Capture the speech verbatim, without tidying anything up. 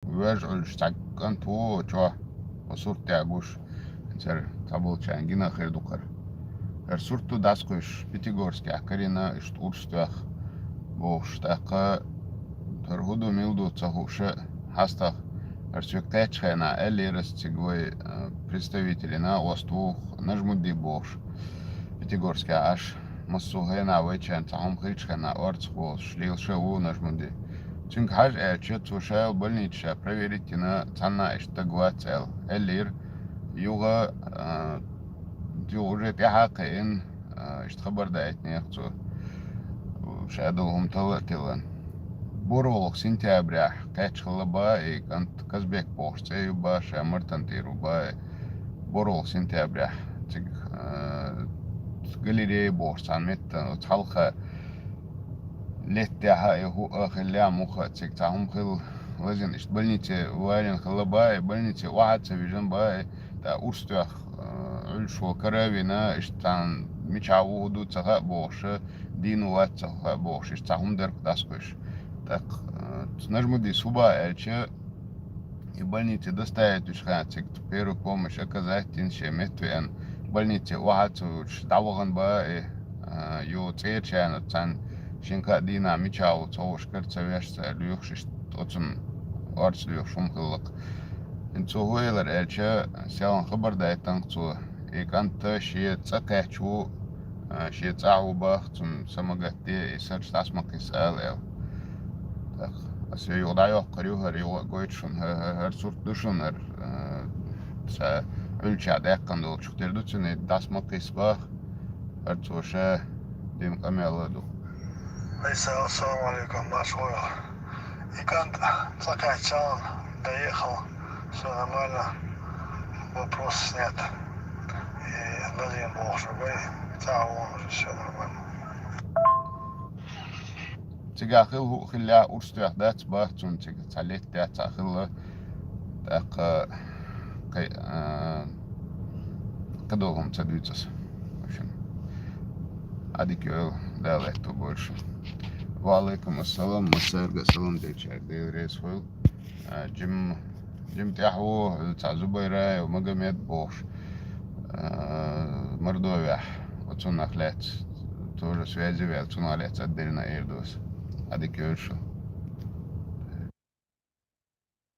Вежа Ӏуьллуш цхьа кӀант ву чохь, хьо сурт тӀехь гуш, цара цхьаболчарна гина хир ду кхара. ХӀара сурт ду дӀасакхуьйсуш Пятигорскехь карийна, иштта урс тоьхна бохуш. ТӀаккха хӀара хӀун ду, мила ду ца хууш а, хьастагӀа, хӀара соьга кхаьччу хенахь аьллера ас цига вай, а, представителийн накъост ву Нажмудди бохуш, Пятигорскехь Ӏаш. Массо а хенахь вайчарна цхьа хӀума хилчу хенахь орцах волуш лелаш а ву Нажмудди. Цуьнга хьажа аьлча, цо ша йолу больница ша проверить йина, цхьанна а иштта стаг вац аьлла. Аьллера, юха, а, юха уже тӀаьхьа а кхиъна, а, иштта хабар даийтинера цо, ша долу хӀума талла а тиллина. БорхӀалгӀа сентябрехь кхаьчна хилла бах и кӀант, Казбек бохуш цӀе ю бах, ша Мартан тӀера ву бах и. БорхӀалгӀа сентябрехь цига, а, галерея бохуш цхьана меттана, оцу хьалха летта тӀехь а, и хӀуъа а хиллехь, муха а цига цхьа хӀума хилла лазийна, иштта больнице валийна хилла бах и, больнице охьа а ца вижина бах и, тӀаккха урс тоьхна, а, Ӏуьллуш волу кара а вина, иштта цхьана мичахь ву, хӀун ду ца хаьа бохуш а, дийна ву вац ца хаьа бохуш, иштта цхьа хӀума дара-кх дӀасакхуьйсуш. ТӀаккха, а, Нажмуддис хӀун бах аьлча, и больнице доставить вуьйчу хенахь цига первую помощь оказать йина, шен метта веана, больнице охьа а ца вуьйлуш, дӀавахана бах и, а, юха цӀерачарна цхьаьна шина-кхаа дийнахь мичахь ву ца хууш, кара ца веш, ца лоьхуш, иштта оцунна орца лоьхуш хӀума хилла-кх. ХӀинца цо хӀун элира аьлча, селхана хабар даийтина-кх цо, и кӀант шен цӀа кхаьчна ву, а, шен цӀахь ву бах, цунна самогат де, и сарч дӀаса ма кхисса ала аьлла. ТӀаккха ас вай юха дӀайоккхур ю, хӀара юха а гойту шуна, хӀа-, хӀа-, хӀара сурт ду шуна, хӀара, а, сан Ӏуьллучохь даьккхина долчух тера ду цуьнан, и дӀаса ма кхисса бах, хӀара цо ша дина къамел а ду. Вайсал, ассаламу алейкум, марша вогӀийла. И кӀант цӀа кхаьчча, дӀаехала, всё нормально, вопрос снят. И лазийна бохуш ву вай, цӀахь ву уже, всё нормально. Цигахь хилла хӀуъа хиллехь, урс тоьхна дац бах цунна, цига цхьа летта тӀехь цхьаъ хилла. ТӀаккха кхин, а, кхидолу хӀума ца дуьйцу ас. В общем, Ӏадика йойла, Дала аьтто бойла шун. Ва алейкум ассалам, массаьрга а салам делчаьрга Дела реза хуьйла. А, жим-, жима тӀаьхьо, цхьа Зубайраев Магомед бохуш, а, Мордовехь, оцунах лаьцна, тоже связи ваьлла, цунах лаьцна отдельно эр ду ас. Ӏадика йойла шун.